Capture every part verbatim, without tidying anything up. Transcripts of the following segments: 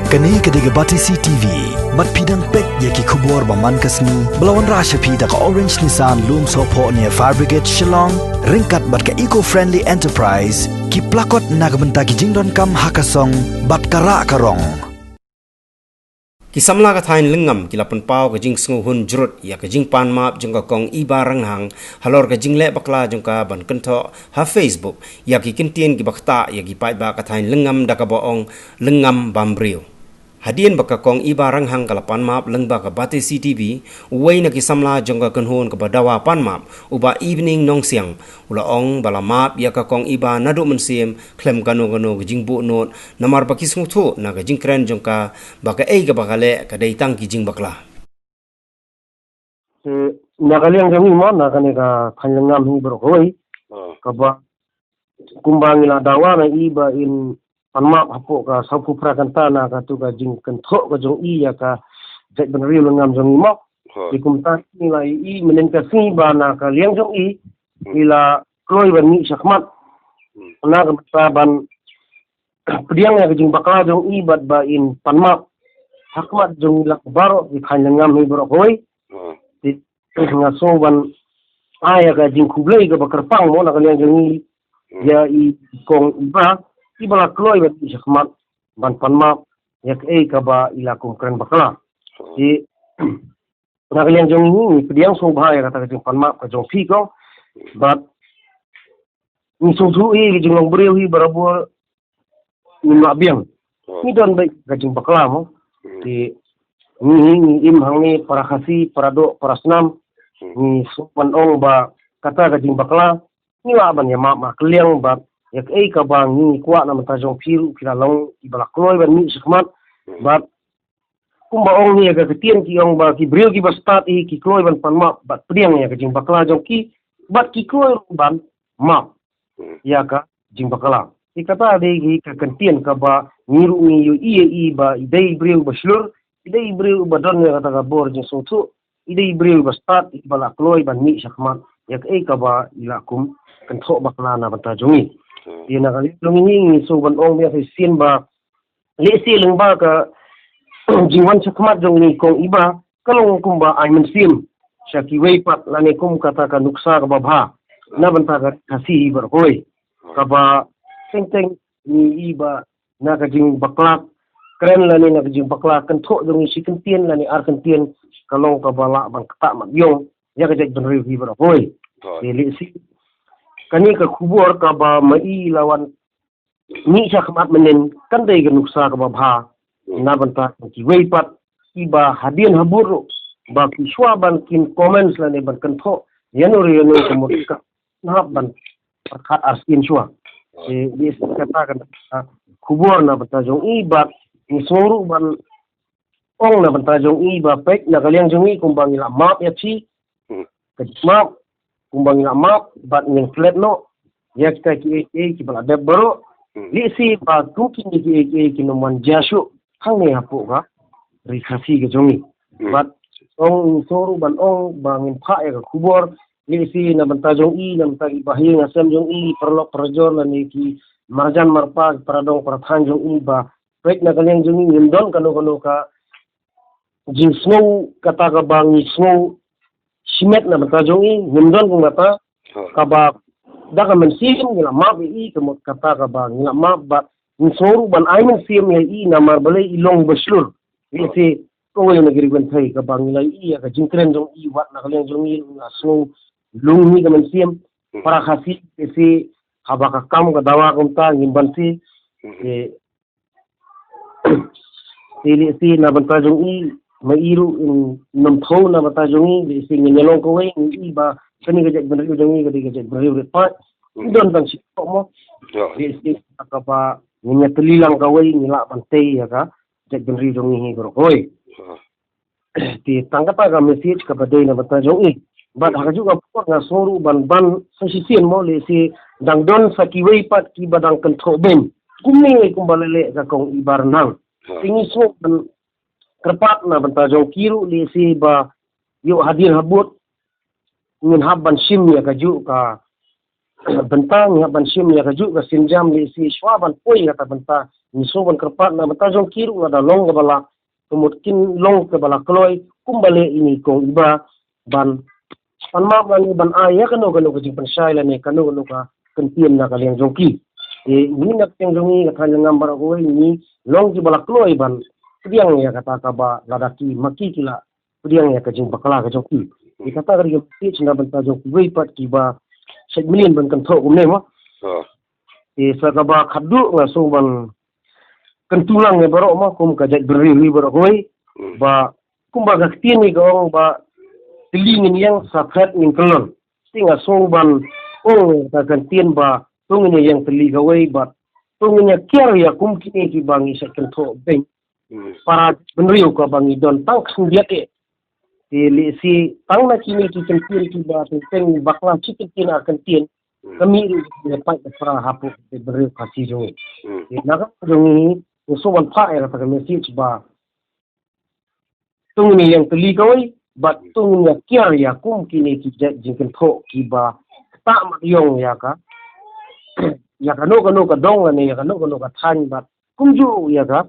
Kane ka dei ka Batesi T V. Bad phi dang peit ïa ki khubor ba man ka sngi ba la wanrah sha phi da ka Orange Nissan Lumsohphoh near Fire Brigade Shillong, ryngkat bad ka Eco Friendly Enterprise, ki plakot na ka bynta ki jingdonkam ha ka song bad ka rah ka rong. Ki samla ka thaiñ Lyngngam ki la pynpaw ka jingsngewhun jrut ïa ka jingpan map jong ka Kong Iba Ranghang halor ka jingleh bakla jong ka ban kynthoh ha Facebook ïa ki kyntien kiba ktah ïa ki paidbah ka thaiñ Lyngngam da kaba ong Lyngngam bam briew. Hadien ba ka Kong Iba Ranghang ka la pan map lyngba ka Batesi T V, uwei na ki samla jong ka kynhun kaba dawa pan map, u Bah Evening Nongsiang, u la ong ba la map ïa ka Kong Iba naduh mynsiem khlem kano kano ka jingbuh nud, namar ba ki sngewthuh na ka jingkren jong ka ba kaei kaba ka leh ka dei tang ki jingbakla. Eh, na ka liang jong ngi mo, na kane ka thaiñ Lyngngam hi baroh kawei. Ah. Kaba kumba ngi la dawa na i ba in pan map hapoh ka sawphew phra kynta na katu ka jingkynthoh ka jong i ïa ka jaitbynriew Lyngngam jong ngi mo. Ha. Te kumta ngi la i, i mynnin ka sngi ba na ka liang jong i, hmm, i la kloi ban mih shakhmat. Hmm. Na ka bynta ban pdiang ïa ka jingbakla jong i bad ba in pan map ha khmat jong ngi la baroh ki thaiñ Lyngngam hi baroh kawei. Hmm. Te nga sngew ban ai ïa ka jingkhublei kaba kyrpang mo na ka liang jong ngi, hmm, ïa i Kong Iba, iba la kloi ban mih shakhmat ban pan map ïa kaei kaba i la kum kren bakla. Hmm. Te na ka liang jong ngi, ngi pdiang sngewbha ïa kata ka jingpan map ka jong phi Kong. Bad ngi sngewthuh hi ka jinglong briew hi barabor ngim lah biang. Hmm. Ngi don beit ka jingbakla mo. Hmm. Te ngi hi ngi im hangne para Khasi, para doh, para snam. Hmm. Ngi sngewbha ban ong ba kata ka jingbakla ngi lah ban ïa map markylliang bad ïa kaei kaba ngi kwah na bynta jong phi ruh phi la long iba la kloi ban mih shakhmat. Hmm. Bad kumba ong ïa ka ktien ki ong ba ki briew kiba stad hi ki kloi ban pan map bad pdiang ïa ka jingbakla jong ki bad ki kloi ruh ban map, hmm, ïa ka jingbakla. Te kata dei hi ka kyntien kaba ngi ruh ngi ïohi ïa i ba i dei briew ba shlur, i dei briew ba don ïa kata ka bor jingsngewthuh, i dei briew ba stad iba la kloi ban mih shakhmat ïa kaei kaba i la kum kynthoh bakla na bynta jong ngi. Hmm. Te na ka liang jong ngi ngi sngewbha ban ong biang shisien ba lehse lyngba ka jingwan shakhmat jong i Kong Iba ka long kumba ai mynsiem sha kiwei pat lane kum kata ka nuksa kaba bha na bynta ka Khasi hi baroh kawei. Kaba teng teng ngi i ba na ka jingbakla kren lane na ka jingbakla kynthoh jong i shi kyntien lane ar kyntien ka long kaba lah ban ktah mat ïong ïa ka jaitbynriew hi baroh kawei. Te lehse kane ka khubor kaba ma i la wan mih shakhmat mynnin kan dei ka nuksa kaba bha, hmm, na bynta kiwei pat kiba hadien habud ruh ba ki shuwa ban kin comments lane ban kynthoh ïano re ïano ka mut ka hap ban pyrkhat arsien shuwa. Te dei kata ka khubor na bynta jong i bad ngi sngew ruh ban ong na bynta jong i ba peit na ka liang jong i kumba ngi la map ïa phi, hmm, ka jingmap kumba ngi la map bad ngin klet noh ïa kita kiei kiei kiba la dep baroh. Hmm. Lehse ba kum kine kiei kiei kin ym wan jia shuh hangne hapoh ka ri Khasi ka jong i. Hmm. Bad ong ngi sngew ruh ban ong ba ngin phah ïa ka khubor lehse na bynta jong i, na bynta ki bahaïing hasem jong i, paralok parajor lane ki marjan marpa, ki paradong parathaiñ jong i ba peit na ka liang jong i ngim don kano kano ka jingsngew kata kaba ngi sngew shimet na bynta jong i, ngim don kum kata, ha, kaba da ka mynsiem ngi la map ïa i, ka mut kata kaba ngi la map bad ngi sngew ruh ban ai mynsiem ïa i namar balei i long ba shlur. Ha. Lehse kawei na ki ri kynthei kaba ngi la ïohi ïa ka jingkren jong i wat na ka liang jong i ngi la sngew lung hi ka mynsiem. Hmm. Para Khasi lehse haba ka kam ka dawa kumta ngim banse. Hmm. Te Te lehse na bynta jong i, ma i ruh in nym thew na bynta jong i, lehse ngin ïa long kawei, ngi i ba kane ka jaitbynriew jong i ka dei ka jaitbynriew rit paid. Ngi don tang shi kpoh mo. Lehse kaba ngin ïa tylli lang kawei, ngi lah ban tei ïa ka jaitbynriew jong i hi baroh kawei. Te tang kata ka message kaba dei na bynta jong i. Bad ha kajuh ka por nga sngew ruh ban ban sa shisien mo, lehse dang don sa kiwei pat kiba dang kynthoh beiñ kumne kumba la leh ka Kong Iba Ranghang. Te ngi sngew ban kyrpad na bynta jong ki ruh lehse ba ïoh hadien habud ngin hap ban shim ïa kajuh ka bynta ngi hap ban shim ïa kajuh ka sienjam lehse shuwa ban poi ïa kata bynta ngi sngew ban kyrpad na bynta jong ki ruh lada long kaba la ka mut kin long kaba la kloi kumba leh ine i kong i ba ban pan map lane ban ai ïa kano kano ka jingpynshai lane kano kano ka kyntien na ka liang jong ki. Te ngi na ka liang jong ngi ka thaiñ Lyngngam baroh kawei ngi long kiba la kloi ban pdiang ïa kata kaba lada ki ma ki ki la pdiang ïa ka jingbakla ka jong ki. Te kata ka dei ka message na bynta jong kiwei pat kiba shait mlien ban kynthoh kumne mo. Te sa kaba khatduh nga sngew ban kyntu lang ïa baroh mo kum ka jaitbynriew hi baroh kawei ba kumba ka ktien hi ka ong ba tylli ngin ïeng sa phet ngin kyllon. Te nga sngew ban ong ïa ka kyntien ba to ngin ïeng tylli kawei bad to ngin ïa kiar ïa kum kine kiba ngi shait kynthoh beiñ para bynriew kaba ngi don tang khyndiat eh. Te lehse tang na kine ki kyntien kiba teng teng bakla shi kyntien ar kyntien ka mih ruh ïa pait da pra hapoh jaitbynriew Khasi jong ngi. Te na ka jong ngi ngi sngew ban phah ïa kata ka message ba to ngin ïeng tylli kawei bad to ngin ïa kiar ïa kum kine ki jait jingkynthoh kiba ktah mat ïong ïa ka ïa kano kano ka dong lane ïa kano kano ka thaiñ bad kumjuh ïa ka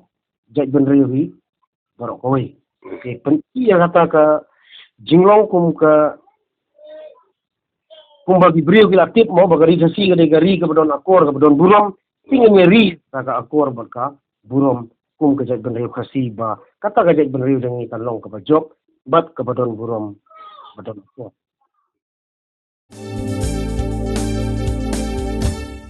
jaitbynriew hi baroh kawei. Te pyn-i ïa kata ka jinglong kum ka kumba ki briew ki la tip mo ba ka ri Khasi ka dei ka ri kaba don akor kaba don burom. Te ngin ïa ri kata ka akor bad ka burom kum ka jaitbynriew Khasi ba kata ka jaitbynriew jong ngi kan long kaba jop bad kaba don burom ba don akor.